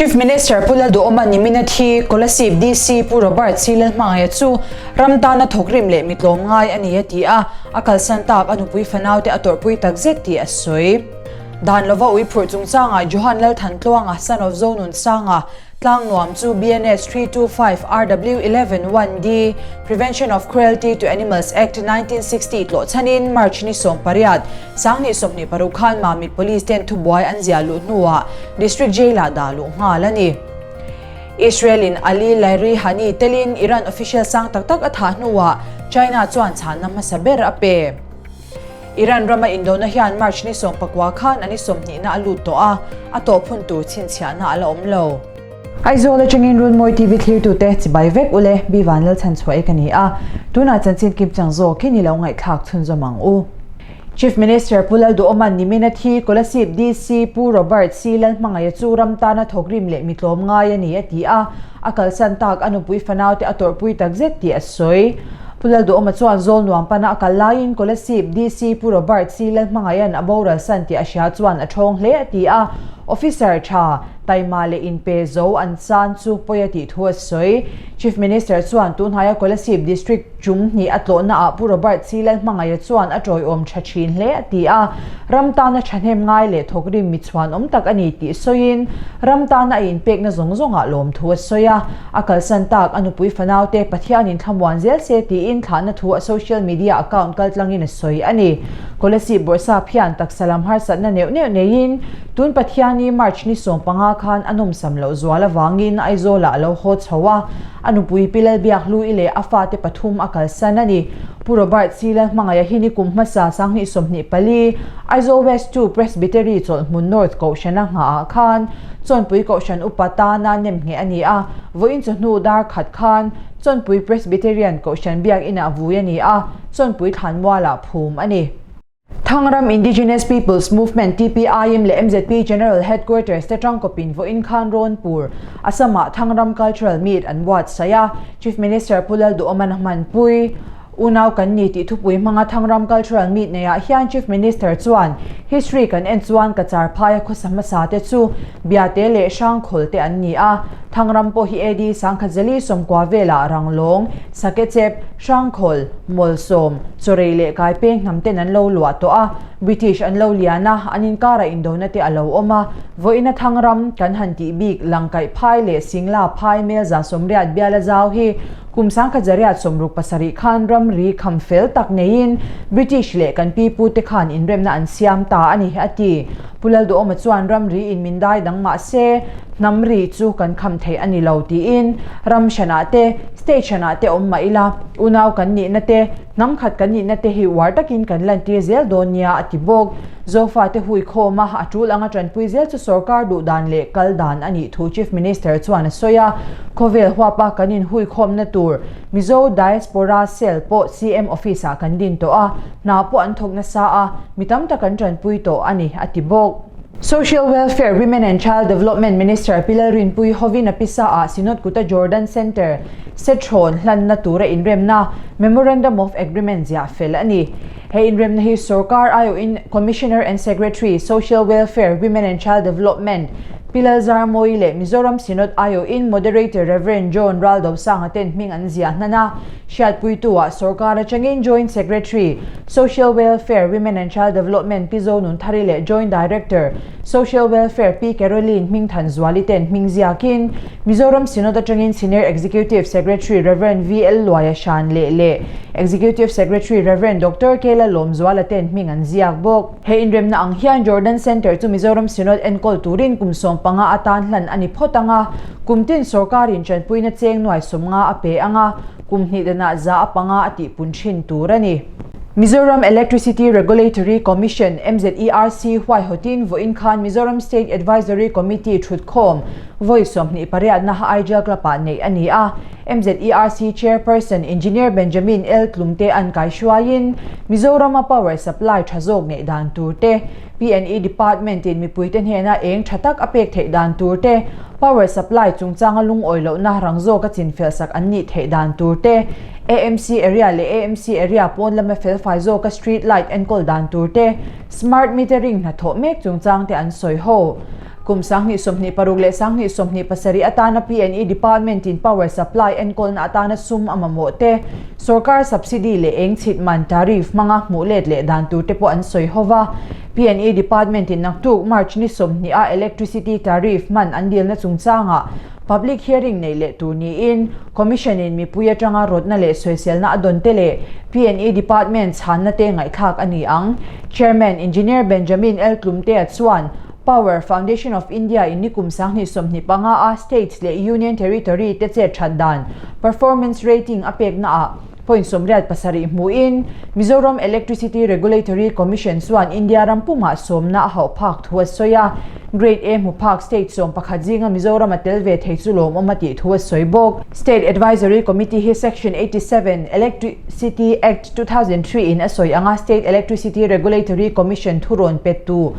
Chief Minister Pu Lalduhawma nimina thi Kolasib DC Pu Robert C Lalhmangaia chu ram tana thawkrim leh mi tlawmngai a ni a ti a, a kalsan tak a nupui fanaute a tawrhpui takzet tih a sawi. Dan lova ui phurh chungchangah Johan Lalthantluanga, son of Zonunsanga, Tlang nuam chu BNS 325 RW 11 1D, Prevention of Cruelty to Animals Act 1960 tlawh chhanin March ni 18, 2026 khan Mamit Police ten thubuai an ziah luh hnuah District Jail-ah dah luh nghal a ni. Israel in Ali Larijani telin Iran official sang tak tak a thah hnuah China chuan chhanna hmasa ber a pe. Iran rama indona hian March ni 19 khan a ni sawmhnihna a lut tawh a, a tawp hun tur chhinchhiahna a la awm lo. Aizawl atangin Runmawi TV thlirtute chibai vek ule, Bi Vanlalchhanchhuah-i ka ni a, tunah chanchin kim chang zawk hi ni lo ngaihthlak chhunzawm ang u. Chief Minister Pu Lalduhawma'n nimina thi Kolasib DC Pu Robert C Lalhmangaia chu ram tana thawkrim leh mi tlawm ngai a ni a ti a, a kalsan tak a nupui fanaute a tawrhpui takzet tih a sawi. Pu Lalduhawma chuan zawl nuam pana a kal laiin Kolasib DC Pu Robert C Lalhmangaia'n a boral san tih a hria chuan a thawng hle a ti a, Officer tha, taima leh inpe zo an chan chu pawi a tih thu a sawi. Chief Minister chuan tunhnaia Kolasib District Chum hnih a tlawhna ah Pu Robert C Lalhmangaia chuan a tawiawm tha thin hle a ti a, ram tana thahnem ngai leh thawkrim mi chhuanawm tak a ni tih sawiin ram tana a inpekna zawng zawngah lawmthu a sawi a, a kalsan tak a nupui fanaute Pathianin thlamuan zel se tiin thlahna thu a social media account kaltlangin a sawi a ni. Kolasib Bawrhsap hian taksa lam harsatna neuh neuh neiin tun Pathiani March ni 15 khan a nawmsam loh zual avangin Aizawlah a lo haw chho a, A nupui Pi Lalbiakhlui leh a fate pathum a kalsan a ni. Pu Robert C Lalhmangaia hi nikum hmasa 2024, Aizawl West 2 Presbytery Chawlhhmun North Kohhrana nghahah khan Chawnpui Kohhran Upa tana nemngheh a ni a, vawiin chawhnu dar khat khan Chawnpui Presbyterian Kohhran Biakinah vui a ni a, Chawnpui Thlanmualah phum a ni. Thangram Indigenous Peoples Movement, TPIM, leh MZP General Headquarters te tangkawpin vawiin khan Rawnpur, Assam-ah Thangram Cultural Meet an buatsaih a, Chief Minister Pu Lalduhawman a hmanpui. Unau kan ni tih thupui hmanga Thangram Cultural Meet neiah hian Chief Minister chuan History kan en chuan Cachar phaia khawsa hmasa te chu Biate leh Hrangkhawl te an ni a, Thangram pawh hi AD 1049 velah Ranglawng, Sakechep, Hrangkhawl, Mawlsawm, Chawrei leh Kaipeng hnam ten an lo luah tawh a, British an lo lian a, an inkarah indona te a lo awm a, vawiina Thangram kan han tih bik Langkaih phai leh Singla phai Melza 80 biala zau hi kum 1967 khan ramri kham fel tak neiin British leh kan pipu te khan inremna an siam ta a ni, a ti. Pu Lalduhawma chuan ramri in min dai dang mah se hnam ri chu kan kham thei a ni lo tiin ram hranah te, state hranah te awm mah ila, Unau kan nihna te, hnam khat kan nihna te hi uar takin kan lantir zel dawn nia a ti bawk. Zofa te hui khawm a, a tul anga tanpui zel chu sorkar duh dan leh kal dan a nih thu Chief Minister chuan a sawi a. Khawvel huapa kan inhui khawmna tur Mizo Diaspora Cell pawh CM Office ah kan din tawh a, hna pawh an thawk nasa a, mi tam tak an tanpui tawh a ni a ti bawk. Social Welfare, Women and Child Development Minister Pi Lalrinpuii hovin a pisa ah Synod Kuta Jordan Centre Sethrawn hlanna tura inremna Memorandum of Agreement ziah fel a ni. He inremna hi sorkar aiawhin Commissioner and Secretary, Social Welfare, Women and Child Development, Pi Lalzarmawii leh Mizoram Synod aiawhin Moderator Rev. John Raldosanga ten hming an ziah hnan a. Hriatpuitu-ah sorkar atangin Joint Secretary, Social Welfare, Women and Child Development Pi Zonunthari leh Joint Director, Social Welfare Pi Caroline Hmingthanzuali ten hming ziakin Mizoram Synod atangin Senior Executive Secretary Rev. VL Luaia Hran leh leh Executive Secretary Rev. Doctor Kela Lawmzuala ten hming an ziak bawk. He inremna ang hian Jordan Centre chu Mizoram Synod enkawl turin kum 15 atan hlan a ni phawt ang a, kum tin sorkarin tanpuina cheng nuai 50 a pe ang a, kum hnih danah 5% a tihpun thin tur a ni. Mizoram Electricity Regulatory Commission, MZERC, huaihawtin vawiin khan Mizoram State Advisory Committee thutkhawm vawi 28na Aijal Club-ah neih a ni a. MZERC Chairperson Engineer Benjamin L Tlumte an kaihruaiin Mizorama power supply tha zawk neih dan tur te, PNE Department-in mipuite hnena eng tha tak a pek theih dan tur te, power supply chungchanga lungawi lohna rang zawka chinfelsak an nih theih dan tur te, AMC area leh AMC area pawn lama felfai zawka street light enkawl dan tur te, smart metering hnathawh mek chungchang te an sawi ho. Kum 2026 leh 2027 atana PNE Department in power supply enkawlna atana sum a mamawh te, sorkar subsidy leh eng chhit man tariff hmanga hmuh let leh dan tur te pawh an sawi ho va. PNE Department in naktuk March ni 20 a electricity tariff man an dilna chungchangah public hearing neih leh tur niin Commission in mipui atanga rawtna leh sawiselna a dawn te leh PNE Department chhanna te ngaihthlak a ni ang. Chairman Engineer Benjamin L Tlumtea chuan Power Foundation of India in nikum 2025 a States leh Union Territory te chet that dan performance rating a pekna ah point 87 hmuhin Mizoram Electricity Regulatory Commission chuan India ram pumah sawmna a hauh phak thu a sawi a, Grade A hmu phak state 11 zinga Mizoram a tel ve thei chu lawmawm a tih thu a sawi bawk. State Advisory Committee hi Section 87, Electricity Act, 2003 in a sawi anga State Electricity Regulatory Commission thu rawn pe tu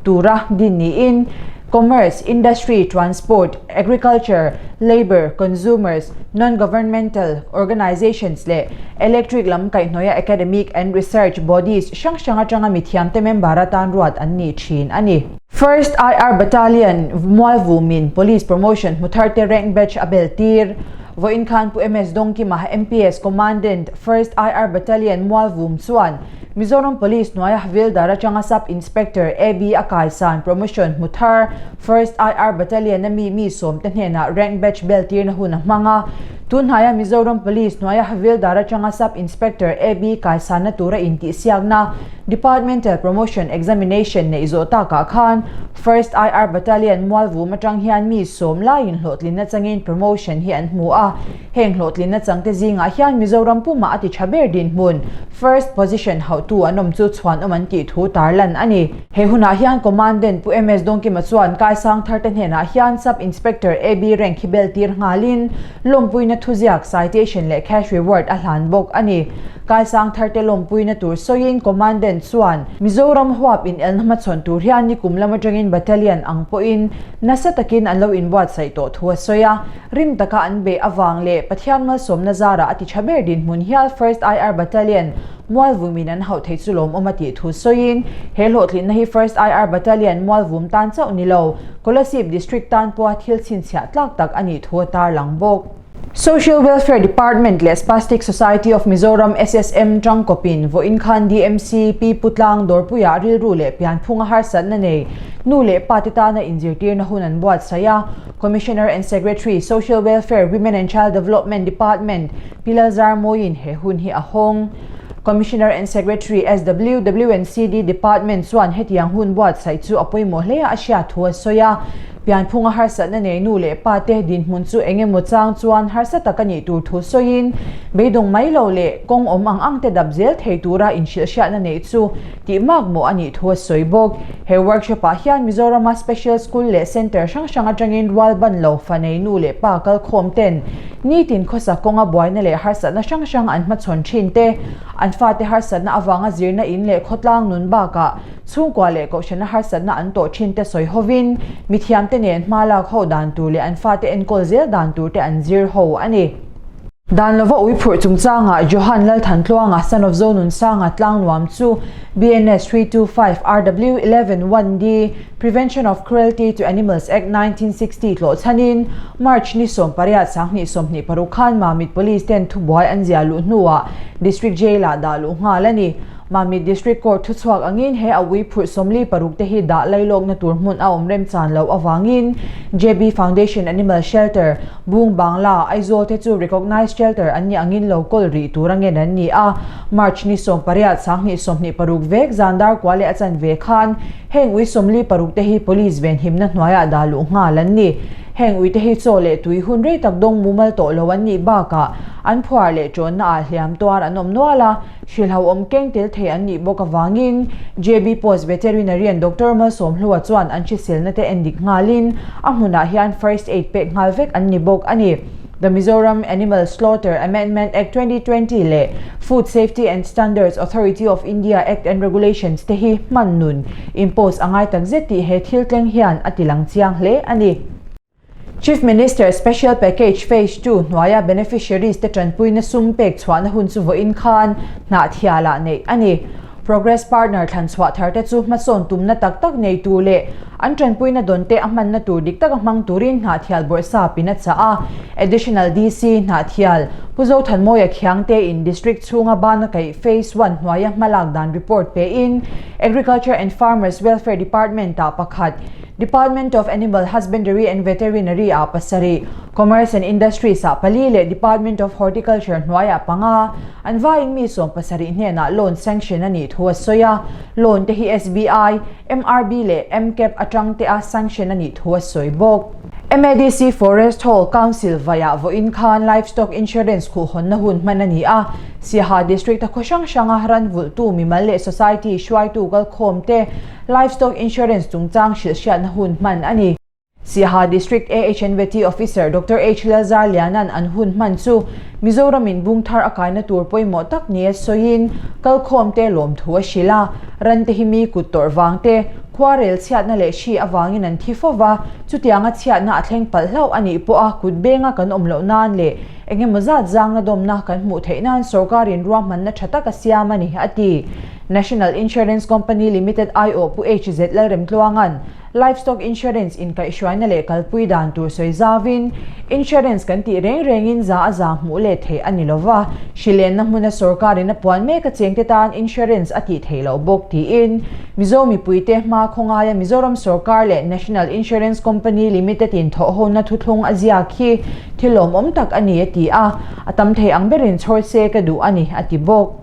tura din niin Commerce, Industry, Transport, Agriculture, Labour, Consumers, Non-Governmental Organisations leh Electric lam kaihhnawia Academic and Research Bodies hrang hrang atanga mithiamte member atan ruat an ni thin a ni. First IR Battalion Mualvumin Police Promotion hmu tharte rank batch a bel tir. Vawiin khan Pu MS Dawngkima, MPS Commandant, First IR Battalion Mualvum chuan Mizoram Police hnuaia Havildar atanga Sub Inspector AB a kaisan promotion hmu thar First IR Battalion a mi mi sawmte hnenah rank batch bel tirna hun a hmang a. Tunhnaia Mizoram Police hnuaia Havildar atanga Sub Inspector AB kaisanna tura intihsiakna Departmental Promotion Examination neih zawh takah khan First IR Battalion Mualvum atang hian mi sawm laiin hlawhtlinna changin promotion hi an hmu a. Heng hlawhtlinna changte zingah hian Mizoram pumah a ti tha ber dinhmun, first position, hauhtu an awm chu chhuanawm an tih thu tarlan a ni. He hunah hian Commandant Pu MS Dawngkima chuan Kaisang tharte hnenah hian Sub Inspector AB rank hi bel tir nghalin lawmpuina thuziak, citation leh cash reward a hlan bawk a ni. Kaisang tharte lawmpuina tur sawiin Commandant chuan Mizoram huap inelna hmachhawn tur hian nikum lam atangin Battalion ang pawhin nasa takin an lo inbuatsaih tawh thu a sawi a. Rim taka an beih avang leh Pathian malsawmna zarah a ti tha ber dinhmun hial First IR Battalion Mualvumin an hauh thei chu lawmawm a tih thu sawiin he hlawhtlinna hi First IR Battalion Mualvum tan chauh ni lo, Kolasib District tan pawha thil chhinchhiah tlak tak a nih thu a tarlang bawk. Social Welfare Department leh Spastic Society of Mizoram, SSM, tangkawpin vawiin khan DMC Pi Putlang Dawrpuiah rilru leh pianphunga harsatna nei nu leh pa te tana inzirtirna hun an buatsaih a. Commissioner and Secretary, Social Welfare, Women and Child Development Department, Pi Lalzarmawiin he hun hi a hawng. Commissioner and Secretary, SWWNCD Department chuan hetiang hun buatsaih chu a pawimawh hle a a hriat thu a sawi a. Pianphunga harsatna nei nu leh pa te dinhmun chu eng emaw chang chuan harsa tak a nih tur thu sawiin, beidawng mai lo leh kawng awm ang ang te dap zel thei tura inhrilhhriatna neih chu tih mak mawh a nih thu a sawi bawk. He workshop ah hian Mizorama Special School leh Centre hrang hrang atangin rual ban lo fa nei nu leh pa kalkhawm ten nitin khawsak kawnga buaina leh harsatna hrang hrang an hmachhawn thin te, an fate harsatna avanga zirna in leh khawtlang nun bakah chhungkua leh kohhrana harsatna an tawh thin te sawi hovin mithiamte nen hma lak ho dan tur leh an fate enkawl zel dan tur te an zir ho a ni. Dan lova ui phurh chungchangah Johan Lalthantluanga son of Zonunsanga tlangnuam chu BNS 325 RW 11 1D Prevention of Cruelty to Animals Act 1960 tlawh chhanin March ni 18 2026 khan Mamit Police ten thubuai an ziah luh hnuah District Jail ah dah luh nghal a ni. Mamit District Court thuchhuak angin he a ui phurh 46 te hi dah lailawkna tur hmun a awm remchan loh avangin JB Foundation Animal Shelter, Bung Bangla, Aizawl te chu Recognised Shelter an nih angin lo kawl rih tur a ngen an ni a. March ni 18, 2026 vek zan dar kua leh a chanve khan heng ui 46 te hi Police venhimna hnuaiah dah luh nghal an ni. Heng ui te hi chaw leh tui hun rei tak dawng mumal tawh lo an nih bakah an phuar leh tawnna ah hliam tuar an awm nual a. Hrilhauhawm keng tel thei an nih bawk avangin JB Post Veterinarian Doctor Malsawmhlua chuan an hriselna te endik nghalin a hmunah hian first aid pek nghal vek an ni bawk a ni. The Mizoram Animal Slaughter Amendment Act 2020 leh Food Safety and Standards Authority of India Act and Regulations te hi hman nun impose a ngai takzet tih he thil tleng hian a tilang chiang hle a ni. Chief Minister Special Package Phase Ii hnuaia beneficiaries te tanpuina sum pek chhuahna hun chu vawiin khan Hnahthialah neih a ni. Progress Partner thlan chhuah thar te chu hmasawn tumna tak tak nei tur leh an tanpuina dawn te a hmanna tur dik taka hmang turin Hnahthial bawrhsap in a chah a. Additional DC Hnahthial, Pu Zothanmawia Khiangte in District chhunga bana kaih Phase One hnuaia hmalak dan report pe in Agriculture and Farmers Welfare Department ah pakhat, Department of Animal Husbandry and Veterinary ah pasarih, Commerce and Industries ah pali leh Department of Horticulture hnuaiah panga an vaiin mi 70 hnenah loan sanction a nih thu a sawi a, loan te hi SBI, MRB leh MCAP atang te a sanction a nih thu a sawi bawk. MADC Forest Hall Council vaiah vawiin khan Livestock Insurance khuhhawnna hun hman a ni a, Siaha District a khaw hrang hranga ran vulhtu mimal leh society hruaitu kalkhawm te Livestock Insurance chungchang hrilhhriatna hun hman a ni. Siaha District AHNVT Officer Doctor H Lalzarliana'n an hun hman chu Mizoramin bung thar a kaina tur pawimawh tak nia sawiin kalkhawmte lawmthu a hrilh a. Rante hi mi kut tawrh vangte, khuarel chhiatna leh hri avangin an thi fo va, chutianga chhiatna a thleng palh hlauh a nih pawha kut benga kan awm loh nan leh eng emaw zat zangna dawmna kan hmuh theih nan sorkarin ruahmanna tha tak a siam a ni, a ti. National Insurance Company Limited aiawh Pu HZ Lalremtluanga'n Livestock Insurance inkaihhruaina leh kalpui dan tur sawi zauvin, Insurance kan tih reng rengin za a za hmuh leh theih a ni lo va, hrilenna hmuna sorkarin a puan mek a chengte tan insurance a tih theih loh bawk tiin Mizo mipuite hma khawngaia Mizoram sorkar leh National Insurance Company Limited in thawhhona thuthlung a ziak hi thil lawmawm tak a ni a ti a, a tam thei ang berin chhawr se ka duh a ni a ti bawk.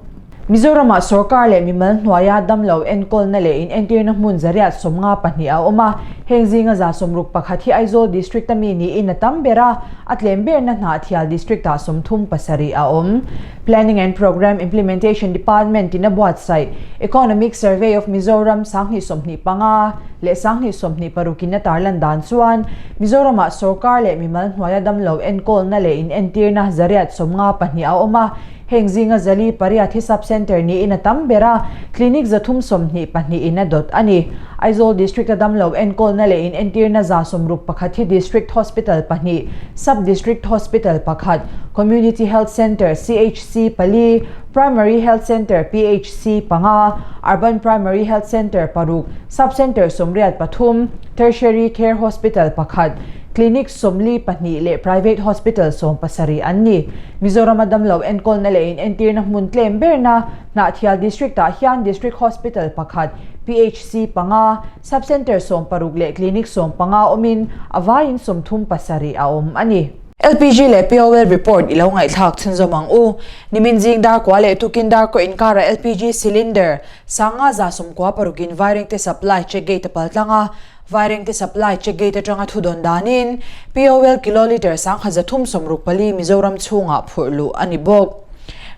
Mizoramah sorkar leh mimal hnuaia damlo enkawlna leh inentirna hmun zariat 52 a awm a, heng zinga 61 hi Aizawl District-a mi niin a tam ber a, a tlem berna Hnahthial District-ah 37 a awm. Planning and Programme Implementation Department-in a buatsaih Economic Survey of Mizoram 2025 leh 2026 in a tarlan dan chuan Mizoramah sorkar leh mimal hnuaia damlo enkawlna leh inentirna zariat 52 a awm a, Heng zinga 408 hi sub-centre niin a tam ber a, clinic 322 in a dawt a ni. Aizawl District-a damlo enkawlna leh inentirna 61 hi District Hospital pahnih, Sub-District Hospital pakhat, Community Health Centre, CHC, pali, Primary Health Centre, PHC, panga, Urban Primary Health Centre paruk, Sub-Centre 83, Tertiary Care Hospital pakhat, Clinic 42 leh Private Hospital 17 an ni. Mizorama damlo enkawlna leh inentirna hmun tlem berna Hnahthial District-ah hian District Hospital pakhat, PHC panga, Sub-Centre 16 leh Clinic 15 awmin a vaiin 37 a awm a ni. LPG leh POL report i lo ngaihthlak chhunzawm ang u. Nimin zing dar kua leh tukin dar kaw inkara LPG cylinder 596 in Vairengte supply check gate a paltlang a, Vairengte Supply Check Gate atanga thu dawn danin POL kilolitre 1364 Mizoram chhungah phurh luh a ni bawk.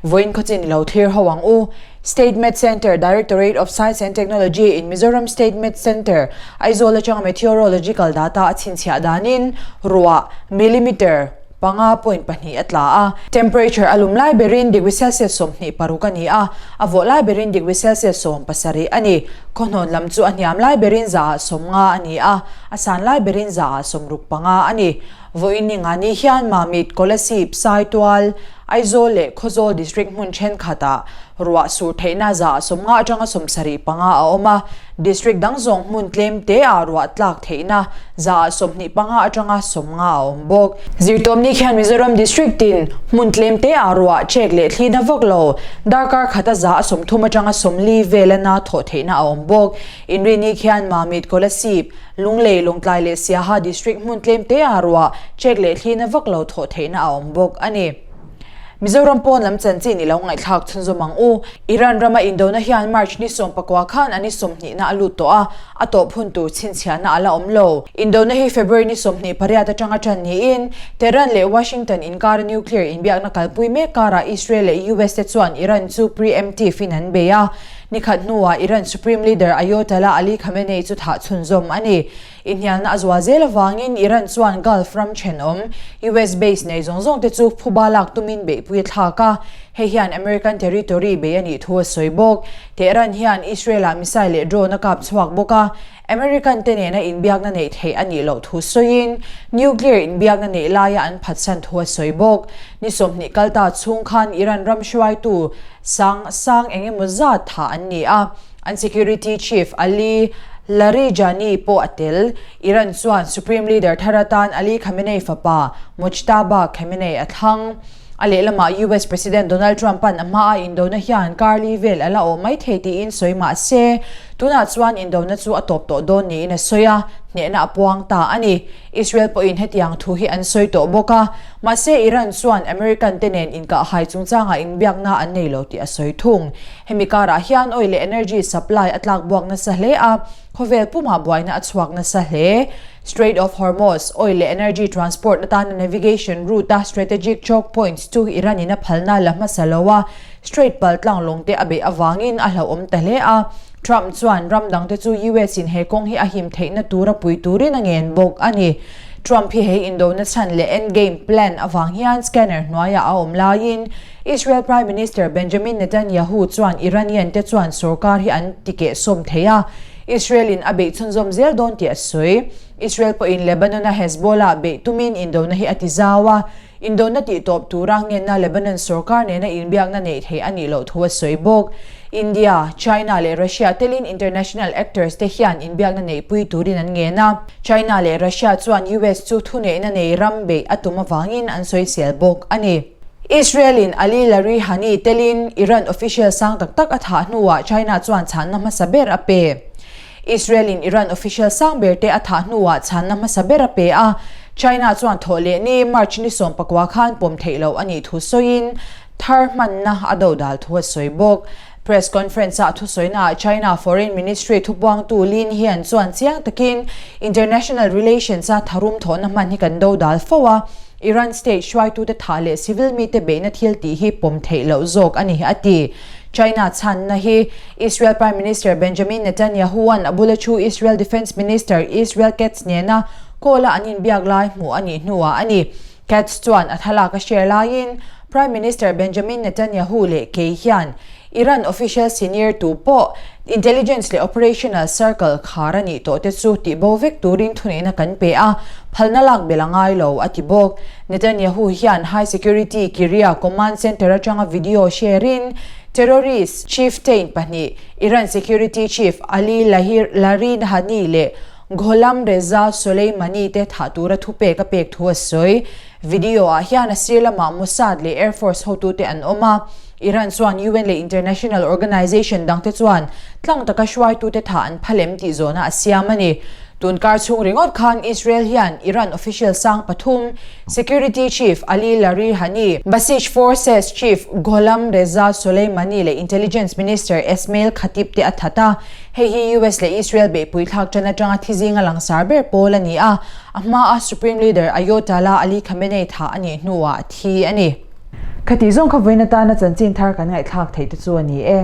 Vawiin khawchin i lo thlir ho ang u. State Met Centre, Directorate of Science and Technology in Mizoram State Met Centre, Aizawl atanga meteorological data a chhinchhiah danin ruah, millimetre, 5.2 a tla a. Temperature a lum lai berin degree Celsius 26 a ni a, a vawh lai berin degree Celsius 17 a ni. Khawhnawn lam chu a hniam lai berin 150 a ni a, a san lai berin 65 a ni. Vawiin ni nga ni hian Mamit, Kolasib, Saitual, Aizawl leh Khawzawl District hmun thenkhatah ruah sur theihna 50 atanga 75 a awm a, District dang zawng hmun tlem te ah ruah tlak theihna 25 atanga 50 a awm bawk. Zirtawpni khian Mizoram District tin hmun tlem te ah ruah chek leh thli na vak lo, darkar khata 30 atanga 40 vel a na thawh theihna a awm bawk. Inrini khian Mamit, Kolasib, Lunglei, Lawngtlai leh Siaha District hmun tlem te ah ruah chek leh thli na vak lo thawh theihna a awm bawk a ni. Mizoram pawn lam chanchin i lo ngaihthlak chhunzawm ang u. Iran rama indona hian March ni 19 khan a ni 20na a lut tawh a, a tawp hun tur chhinchhiahna a la awm lo. Indona hi February ni 28 atanga tan niin Tehran leh Washington inkara nuclear inbiakna kalpui mek karah Israel leh US te chuan Iran chu pre-emptive in an bei a. Ni khat hnuah Iran Supreme Leader Ayatollah Ali Khamenei chu thah chhunzawm a ni. Inhnialna a zual zel avangin Iran chuan Gulf ram thenawm, US base nei zawng zawngte chu phuba lak tumin beihpui a thlak a. Hei hian American territory bei a nih thu a sawi bawk. Tehran hian Israel-ah missile leh drone a kap chhuak bawk a, American te nena inbiakna neih theih a nih loh thu sawiin nuclear inbiakna neih laia an phatsan thu a sawi bawk. Ni 20 kal ta chhung khan Iran ram hruaitu sang sang eng emaw zat thah an ni a, an security chief Ali Larijani pawh a tel. Iran chuan Supreme Leader thar atan Ali Khamenei fapa Mojtaba Khamenei a thlang. A lehlamah US President Donald Trump-a'n a hmaa indona hian kar li vel a la awh mai thei tiin sawi mah se, tunah chuan indona chu a tawp tawh dawn niin a sawi a, hnehna a puang ta a ni. Israel pawhin hetiang thu hi an sawi tawh bawk a, mahse Iran chuan American te nen inkahhai chungchangah inbiakna an nei lo tih a sawi thung. Hemi karah hian oil leh energy supply a tlakbuak nasa hle a, khawvel pumah buaina a chhuak nasa hle. Strait of Hormuz, oil leh energy transport atana navigation route-a strategic choke points chu Iran-in a phalna la hmasa lo a, strait pal tlang lawng te a beih avangin a hlauhawm ta hle a. Trump chuan ram dangte chu US-in he kawng hi a him theihna tura pui turin a ngen bawk a ni. Trump hi he indona chhan leh endgame plan avang hian scanner hnuaiah a awm laiin Israel Prime Minister Benjamin Netanyahu chuan Iranian te chuan sorkar hi an tikehsawm thei a, Israel-in a beih chhunzawm zel dawn tih a sawi. Israel pawhin Lebanon-a Hezbollah beih tumin indona hi a ti zau a, indona tihtawp tura ngenna Lebanon sorkar nena inbiakna neih theih a nih loh thu a sawi bawk. India, China leh Russia telin international actors te hian inbiakna neihpui turin an ngen a. China leh Russia chuan US chu thuneihna nei ram beih a tum avangin an sawisel bawk a ni. Israel-in Ali Larijani telin Iran official sang tak tak a thah hnuah China chuan chhanna hmasa ber a pe. Israel-in Iran official sang ber te a thah hnuah chhanna hmasa ber a pe a, China chuan thawh leh ni March ni 19 khan pawm theih loh a nih thu sawiin thar hmanna a dodal thu a sawi bawk. Press conference-ah thusawinaah China Foreign Ministry thupuangtu Lin Hian chuan chiang takin international relations-a tharum thawhna hman hi kan dodal fo a, Iran state hruaitute thah leh civil mite beihna thil tih hi pawm theih loh zawk a ni, a ti. China chhanna hi Israel Prime Minister Benjamin Netanyahu-a'n a bula thu Israel Defence Minister Israel Katz nena call-a an inbiak lai hmuh a nih hnuah a ni. Katz chuan a thlalak a share laiin Prime Minister Benjamin Netanyahu leh kei hian Iran official senior tu pawh intelligence leh operational circle khar a nih tawh te chu tihbo vek turin thuneihna kan pe a, phalna lak belh a ngai lo, a ti bawk. Netanyahu hian high security Kirya command center atanga video share in terrorist chieftain pahnih Iran security chief Ali Larijani leh Gholam Reza Soleimani te thah tura thupek a pek thu a sawi. Video ah hian a sir lamah Mossad leh Air Force hotute an awm a, Iran chuan UN leh international organization dangte chuan tlang taka hruaitute thah an phal em tih zawhna a siam a ni. Tun kar chhung ringawt khan Israel hian Iran official sang pathum, Security Chief Ali Larijani, Basij Forces Chief Gholam Reza Soleimani leh Intelligence Minister Esmail Khatib te a that a, hei hi US leh Israel beihpui thlak tan atanga thi zinga langsar ber pawl a ni a, a hmaa Supreme Leader Ayatollah Ali Khamenei thah a nih hnuah a thi a ni. Khati zawng kha vawiin atana chanchin thar kan ngaihthlak theih te chu a ni e.